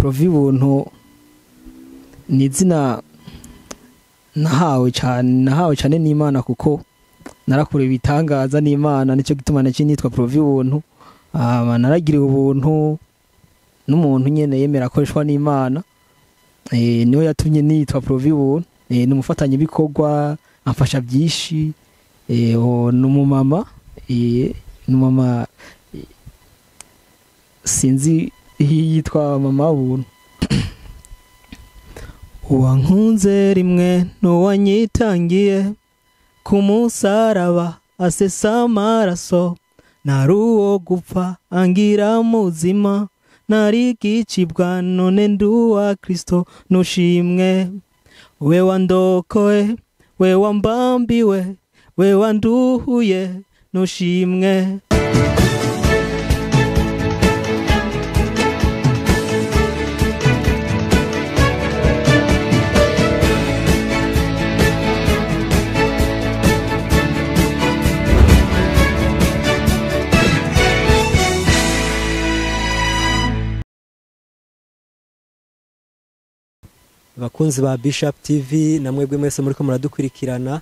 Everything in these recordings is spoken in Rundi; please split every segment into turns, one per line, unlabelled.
Provi Buntu ni izina nahawe cyane n'Imana, kuko narakure bitangaza n'Imana, nicyo gituma nacyo nitwa Provi Buntu. Naragiriwe ubuntu n'umuntu nyene yemera akoreshwa n'Imana, niwe yatumye nitwa Provi Buntu. Ni umufatanya bikorwa, amfasha byinshi, ni umumama, ni umumama sinzi yitwa mama Buntu. Uwankunze rimwe n'uwanyitangiye ku musaraba asesa amaraso, nari uwo gupfa angira muzima, nari gicibwa none nduwa Kristo nushimwe. We wandokoye, we wambambiwe, we wanduhuye nushimwe.
Bakunzi ba Bishop TV namwebwe mwese muriko muradukurikirana,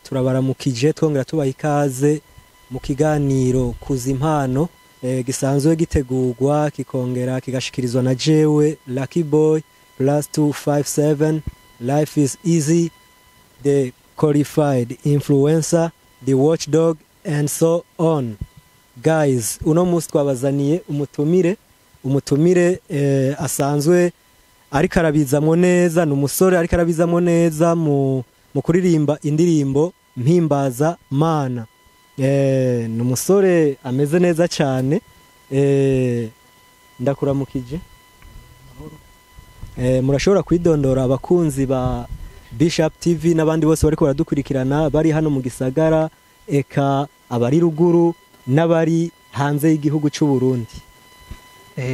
turabaramukije twongera tubaha ikaze mu kiganiro Kuza Impano, gisanzwe gitegurwa kikongera kigashikirizwa na jewe Lucky Boy plus 257. Life is easy, the qualified influencer, the watchdog and so on. Guys, uno munsi twabazaniye umutumire asanzwe ariko arabizamwo neza, ni umusore ariko arabizamwo neza mu kuririmba indirimbo mpimbaza mana. Ni umusore ameze neza cyane. Ndakuramukije. Murashobora kwidondora abakunzi ba Bishop TV n'abandi bose bariko baradukurikirana bari hano mu gisagara, eka abari ruguru n'abari hanze y'igihugu cy'u Burundi.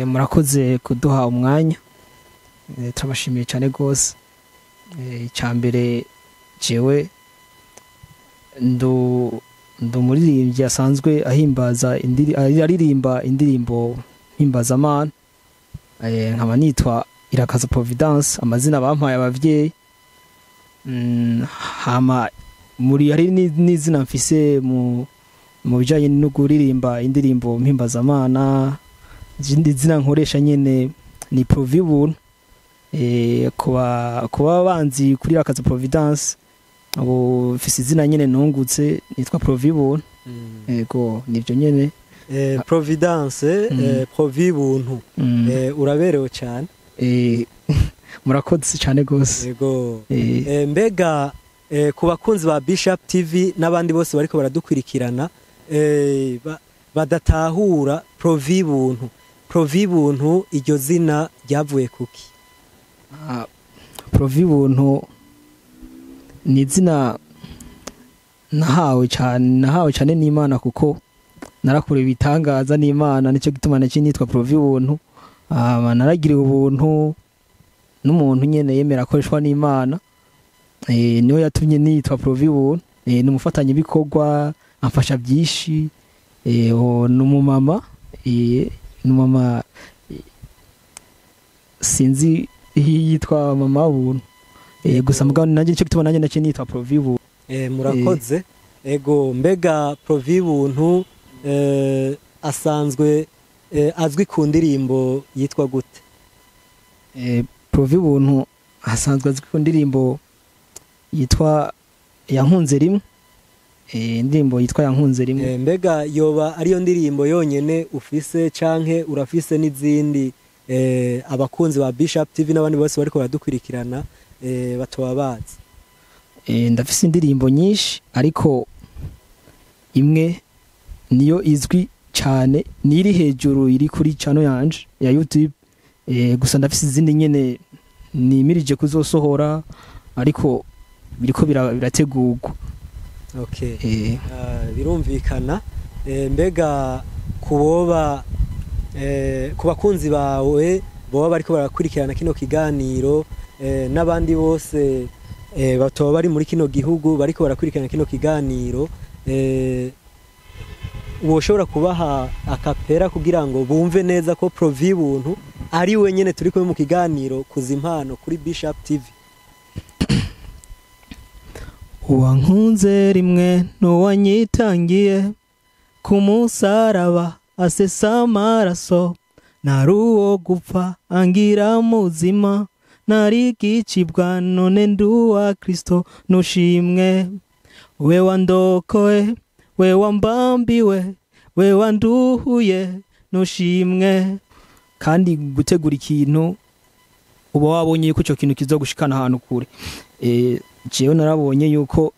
Murakoze kuduha umwanya, turabashimiye cyane rwose. Icyambere jewe ndumuririmbyi asanzwe ahimbaza aririmba indirimbo mpimbazamana, nkaba nitwa Irakaza Providence, amazina bampaye abavyeyi. Hama muri hari n'izina mfise mu bijanye no kuririmba indirimbo mpimbazamana, izindi zina nkoresha nyene ni Provi Buntu. Kuba banzi kuri Irakaza Providence, abo mfise izina nyene nungutse nitwa Provi Buntu. Yego nivyo nyene.
Providence, Provi Buntu, uraberewe cyane.
Murakoze cyane gose.
Yego. Mbega ku bakunzi ba Bishop TV n'abandi bose bariko baradukurikirana, badatahura Provi Buntu, Provi Buntu iryo zina ryavuye kuki?
Provi Buntu ni izina nahawe cyane n'Imana, kuko narakure bitangaza n'Imana, nicyo gituma nacyo nitwa Provi Buntu. Naragiriwe ubuntu n'umuntu nyene yemera akoreshwa n'Imana, niwe yatumye nitwa Provi Buntu. Ni umufatanya bikorwa, amfasha byinshi, ni umumama, ni umumama sinzi yitwa mama Buntu. Gusa mugabo nanjye nicyo gituma nanjye nacyo nitwa Provi Buntu.
Murakoze. Ego, mbega Provi Buntu asanzwe azwi ku ndirimbo yitwa gute?
Provi Buntu asanzwe azwi ku ndirimbo yitwa Yankunze Rimwe. Indirimbo yitwa Yankunze Rimwe.
Mbega yoba ariyo ndirimbo yonyene ufise canke urafise n'izindi abakunzi ba Bishop TV n'abandi bose bariko baradukurikirana batoba bazi?
Ndafise indirimbo nyinshi, ariko imwe niyo izwi cyane, niri hejuru, iri kuri channel yanje ya YouTube. Gusa ndafise izindi nyene nimirije kuzosohora, ariko biriko birategurwa.
Okay. Birumvikana. Mbega kuboba ku bakunzi bawe boba bariko barakurikirana kino kiganiro, n'abandi bose batoba bari muri kino gihugu bariko barakurikirana kino kiganiro, woshobora kubaha akapera kugira ngo bumve neza ko Provi Buntu Ari wenyene turi kumwe mu kiganiro Kuza Impano kuri Bishop TV.
Uwankunze rimwe n'uwanyitangiye ku musaraba asesa amaraso, nari uwo gupfa angira muzima, nari gicibwa none nduwa Kristo nushimwe. We wandokoye, we wambambiwe, we wanduhuye nushimwe. Kandi gutegura ikintu uba wabonye yuko icyo kintu kizogushikana ahantu kure. Jewe narabonye yuko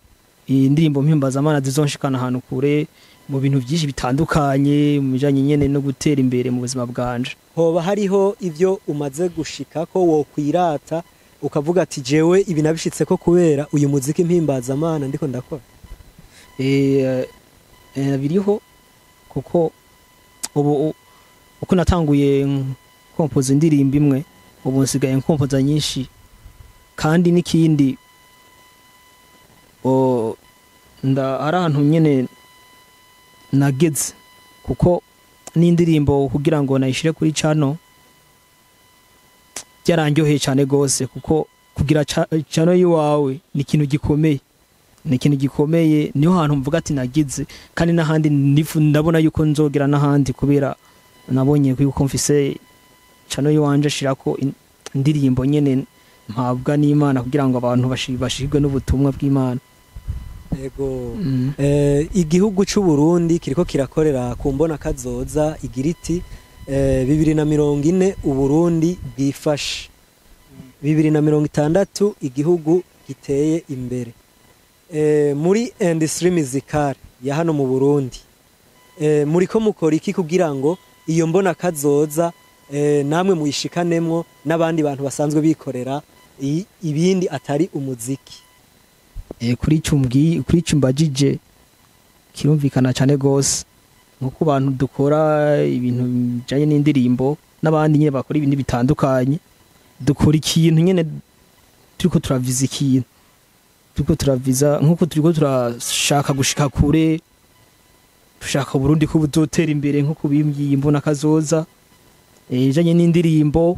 iyi ndirimbo mpimbazamana zizonshikana ahantu kure mu bintu byinshi bitandukanye, mu bijanye nyene no gutera imbere mu buzima bwanje.
Hoba hariho ivyo umaze gushika ko wokwirata ukavuga ati jewe ibi nabishitse ko kubera uyu muziki mpimbazamana ndiko ndakora?
Biriho, kuko ubu uko natanguye kompoza indirimbo imwe, ubu nsigaye nkompoza nyinshi. Kandi n'ikindi, hari ahantu nyene nageze, kuko n'indirimbo kugira ngo nayishire kuri channel byaranyoheye cyane gose, kuko kugira channel yiwawe ni ikintu gikomeye, ni ikintu gikomeye. Niho hantu mvuga ati nagize, kandi n'ahandi ndabona yuko nzogera n'ahandi, kubera nabonye yuko mfise channel yiwanje shirako indirimbo nyene mpabwa n'Imana kugira ngo abantu bashirwe n'ubutumwa bw'Imana.
Ego. Igihugu c'u Burundi kiriko kirakorera ku mbona kazoza igira iti 2040 Uburundi bwifashe, 2060 igihugu giteye imbere. Muri industrie musicale ya hano mu Burundi, muriko mukora iki kugira ngo iyo mbona kazoza namwe muyishikanemwo n'abandi bantu basanzwe bikorera ibindi atari umuziki?
Kuri ico kuri ico mbajije kirumvikana cyane gose, nko ku bantu dukora ibintu bijanye n'indirimbo n'abandi nyene bakora ibindi bitandukanye, dukora ikintu nyene turiko turaviza ikintu, turiko turaviza nkuko turiko turashaka gushika kure, dushaka Burundi ko buzotera imbere nkuko bimbwiye imbona kazoza. Ijanye n'indirimbo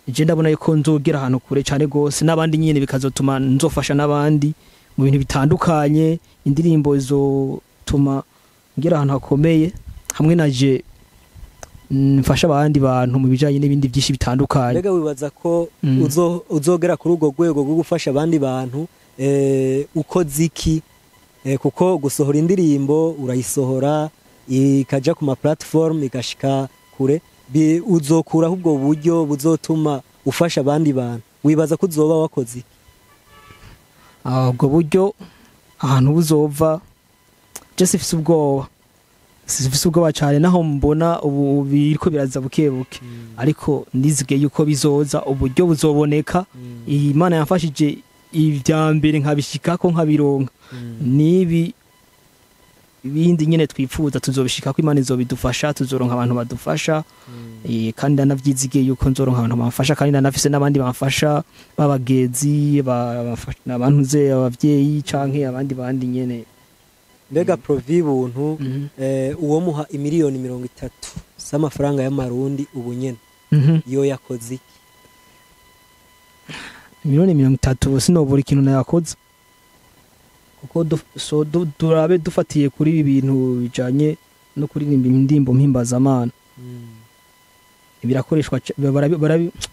je ndabona yuko nzogera ahantu kure cyane gose, n'abandi nyene bikazotuma nzofasha n'abandi mu bintu bitandukanye. Indirimbo zotuma ngera ahantu hakomeye, hamwe na je mfasha abandi bantu mu bijanye n'ibindi byinshi bitandukanye.
Mbega wibaza ko uzogera kuri urwo rwego rwo gufasha abandi bantu ukoze iki? Kuko gusohora indirimbo urayisohora ikaja ku ma platform igashika kure, uzokuraho ubwo buryo buzotuma ufasha abandi bantu, wibaza ko uzoba wakoze iki?
Ubwo buryo ahantu buzova, je sifise ubwoba, sifise ubwoba cyane, naho mbona ubu biriko biraza buke buke, ariko ndizige yuko bizoza, uburyo buzoboneka. Iyi Imana yamfashije ibya mbere nkabishikako nkabironka, nibi ibindi nyene twifuza tuzobishikako, Imana izobidufasha, tuzoronka abantu badufasha. Kandi ndanavyizigiye yuko nzoronka abantu bamfasha, kandi ndanafise n'abandi bamfasha b'abagenzi, abantu abavyeyi canke abandi bandi nyene.
Mbega Provi Buntu, uwo muha imiliyoni 30 z'amafaranga y'amarundi ubu nyene, yo yakoze iki?
Miliyoni 30 sinobura ikintu nayakoze, kuko turabe dufatiye kuri ibi bintu bijanye no kuririmba indirimbo mpimbazamana, birakoreshwa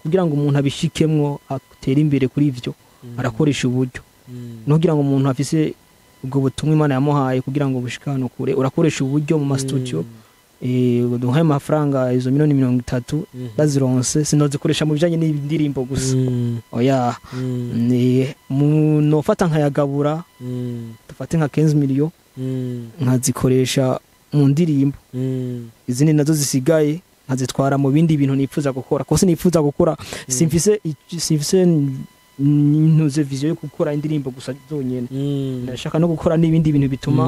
kugira ngo umuntu abishikemwo atere imbere kuri ivyo, arakoresha uburyo. No kugira ngo umuntu afise ubwo butumwa Imana yamuhaye kugira ngo bushike hano kure, urakoresha uburyo mu ma studio. Duhaye amafaranga izo miliyoni 30 bazironse, sinozikoresha mu bijanye n'indirimbo gusa, oya. Nofata nkayagabura, dufate nka 15 million nkazikoresha mu ndirimbo, izindi nazo zisigaye nkazitwara mu bindi bintu nifuza gukora, kuko sinifuza gukora, simfise ntuze vision yo gukora indirimbo gusa zonyene, ndashaka no gukora n'ibindi bintu bituma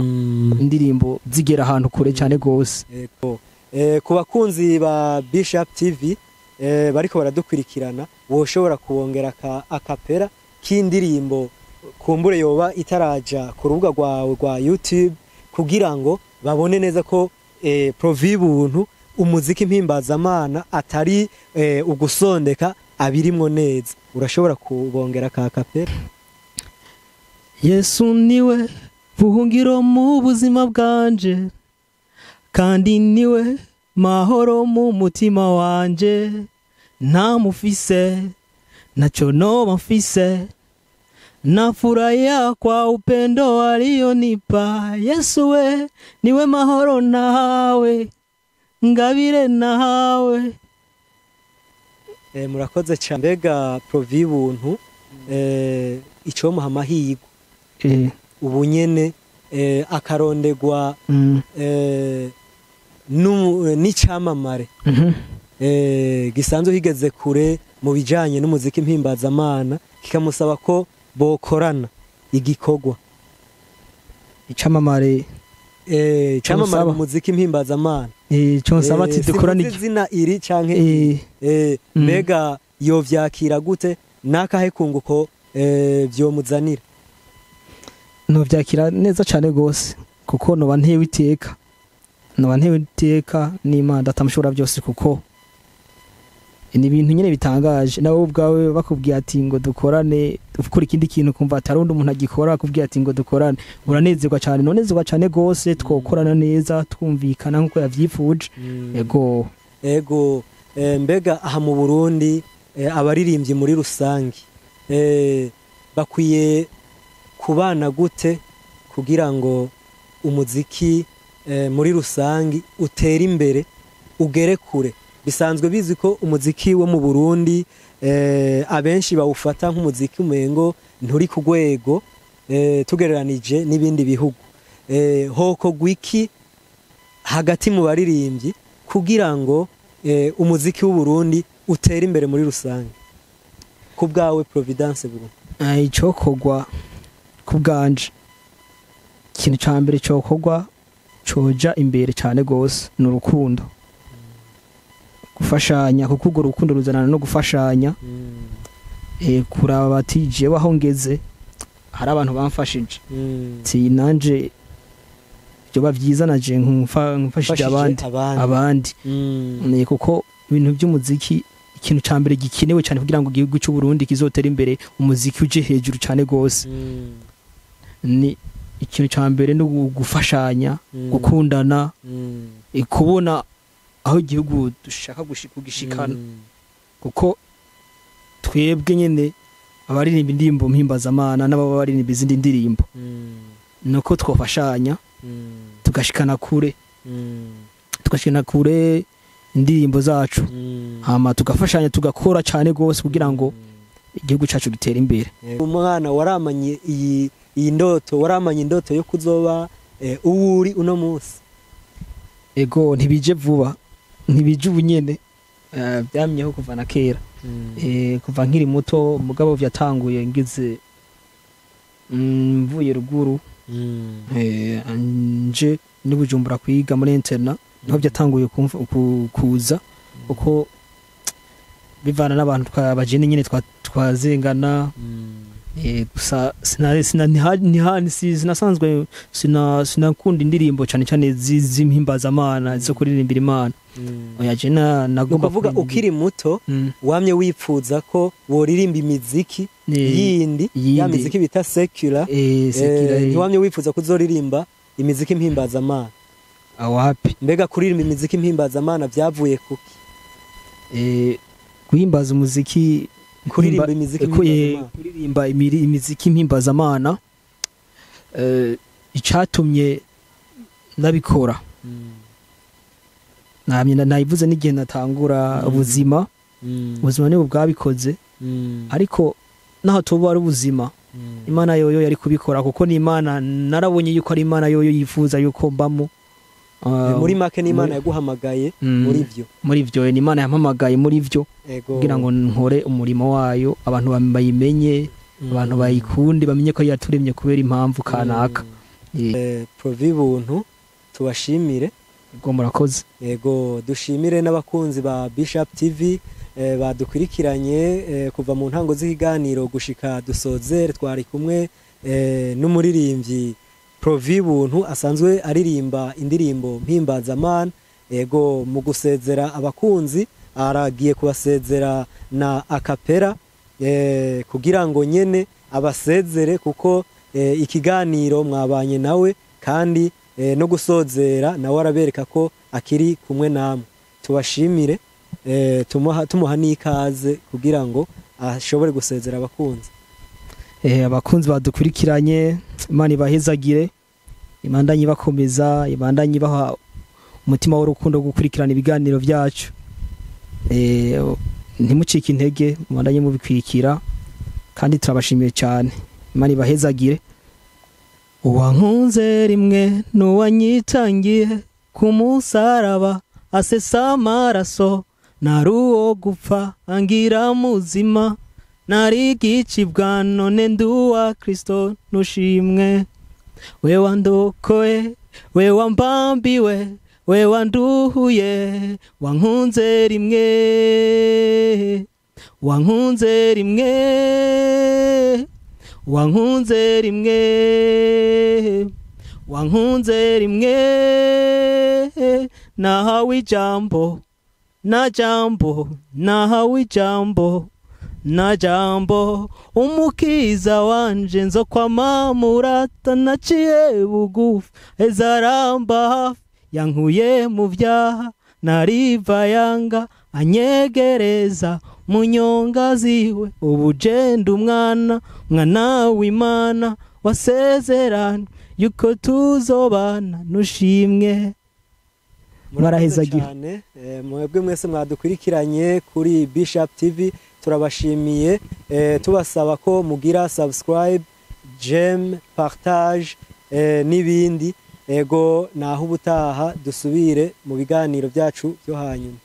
indirimbo zigera ahantu kure cyane gose.
Ku bakunzi ba Bishop TV bariko baradukurikirana, woshobora kubongera akapera k'indirimbo kumbure yoba itaraja ku rubuga rwawe rwa YouTube, kugira ngo babone neza ko Provi Buntu umuziki mpimbazamana atari ugusondeka abirimwo neza. Urashobora kubongera ka kapera?
Yesu niwe buhungiro mu buzima bwanje, kandi niwe mahoro mu mutima wanje. Ntamufise nacho noba mfise, nafurahia kwa upendo alionipa. Yesu we niwe mahoro nawe, ngabire nawe.
Murakoze cyane. Mbega Provi Buntu, icomuha amahirwe ubu nyene akarondegwa n'icamamare gisanzwe higeze kure mu bijanye n'umuziki mpimbazamana, kikamusaba ko bokorana igikorwa.
Icamamare
icamamare mu muziki mpimbazamana
consaba ati dukorane
izina iri canke mbega yovyakira gute, nakahe kunguko vyomuzanira?
Novyakira neza cane gose, kuko noba ntewe iteka, noba ntewe iteka n'Imana datamushobora byose, kuko ni ibintu nyine bitangaje. Nawe ubwawe bakubwiye ati ngo dukorane, ukora ikindi kintu kumva atari undi umuntu agikora akubwiye ati ngo dukorane, uranezerwa cyane, nonezerwa cyane gose. Twokorana neza twumvikana nkuko yavyifuje. Ego.
Ego. Mbega aha mu Burundi abaririmbyi muri rusange bakwiye kubana gute kugira ngo umuziki muri rusange utere imbere ugere kure? Bisanzwe bizwi ko umuziki wo mu Burundi abenshi bawufata nk'umuziki umengo nturi ku rwego tugereranije n'ibindi bihugu. Hoko gwiki hagati mu baririmbyi kugira ngo umuziki w'u Burundi utere imbere muri rusange? Ku bwawe Providence Buntu.
Icokorwa ku bwanje, ikintu ca mbere cokorwa coja imbere cane gose ni urukundo, gufashanya, kuko urwo rukundo ruzanana no gufashanya. Kuraba bati jewe aho ngeze hari abantu bamfashije, ti nanje byoba vyiza naje nkumfashije abandi. Kuko ibintu by'umuziki ikintu ca mbere gikenewe cyane kugira ngo igihugu cy'u Burundi kizotere imbere, umuziki uje hejuru cyane gose, ni ikintu ca mbere no gufashanya, gukundana, kubona aho igihugu dushaka kugishikana. Kuko twebwe nyene abaririmba indirimbo mpimbazamana n'ababa baririmba izindi ndirimbo, nuko twofashanya tugashikana kure, tugashikana kure indirimbo zacu, hama tugafashanya tugakora cyane gose kugira ngo igihugu cacu gitere imbere.
Umwana waramanye iyi ndoto, waramanye indoto yo kuzoba uwuri uno munsi?
Ego, ntibije vuba, ntibije ubunyene, byamyeho kuva na kera. Kuva nkiri muto, mugabo vyatanguye ngize mvuye ruguru, nje n'Ibujumbura kwiga muri interna, niho byatanguye kuza, kuko bivana n'abantu twabajene nyine twazengana. Gusa sinasanzwe sinakunda indirimbo cyane cyane z'impimbazamana zo kuririmbira Imana. Oya, je nagomba
kuvuga ukiri muto wamye wipfuza ko woririmba imiziki yindi, ya miziki bita secular, wamye wipfuza kuzoririmba imiziki mpimbazamana?
Awapi.
Mbega kuririmba imiziki mpimbazamana byavuye kuki?
Guhimbaza umuziki,
kuririmba imiziki mpimbazamana,
kuririmba imiziki mpimbazamana, icatumye ndabikora namye nayivuze n'igihe natangura ubuzima, ubuzima nibwo bwabikoze, ariko naho tuba ari ubuzima, Imana yoyo yari kubikora, kuko ni Imana narabonye yuko ari Imana yoyo yifuza yuko mbamo.
Muri make ni Imana yaguhamagaye muri vyo?
Muri vyo ni Imana yampamagaye muri vyo, kugira ngo nkore umurimo wayo, abantu bayimenye, abantu bayikunde, bamenye ko yaturemye kubera impamvu kanaka.
Provi Buntu, tubashimire.
Ego, murakoze.
Ego, dushimire n'abakunzi ba Bishop TV badukurikiranye kuva mu ntango z'ikiganiro gushika dusozere. Twari kumwe n'umuririmbyi Provi Buntu asanzwe aririmba indirimbo mpimbazamana. Ego, mu gusezera abakunzi, aragiye kubasezera na a cappella kugira ngo nyene abasezere, kuko ikiganiro mwabanye nawe, kandi no gusozera nawe arabereka ko akiri kumwe namwe. Tubashimire, tumuha n'ikaze kugira ngo ashobore gusezera abakunzi.
Abakunzi badukurikiranye, Imana ibahezagire, ibandanye ibakomeza, ibandanye ibaha umutima w'urukundo wo gukurikirana ibiganiro byacu. Ntimucike intege, mubandanye mubikurikira, kandi turabashimiye cyane. Imana ibahezagire. Uwankunze rimwe n'uwanyitangiye ku musaraba, asesa amaraso, nari uwo gupfa angira muzima, nari igicibwa none nduwa Kristo, nushimwe. We wandokoye, we wambambiwe, we wanduhuye, wankunze rimwe, wankunze rimwe, wankunze rimwe, wankunze rimwe. Nahawe ijambo na jambo, nahawe ijambo na jambo, umukiza wanje nzo kwama murata, naciye bugufi ezaramba hafi, yankuye mu vyaha nariva yanga, anyegereza mu nyonga ziwe, ubu jenda umwana, mwana w'Imana wasezerano yuko tuzobana, nushimwe.
Murakoze
Murahezagiwe.
cyane. Mwebwe mwese mwadukurikiranye kuri Bishop TV, turabashimiye, tubasaba ko mugira subscribe, j'aime, partage n'ibindi. Ego, naho ubutaha dusubire mu biganiro byacu byo hanyuma.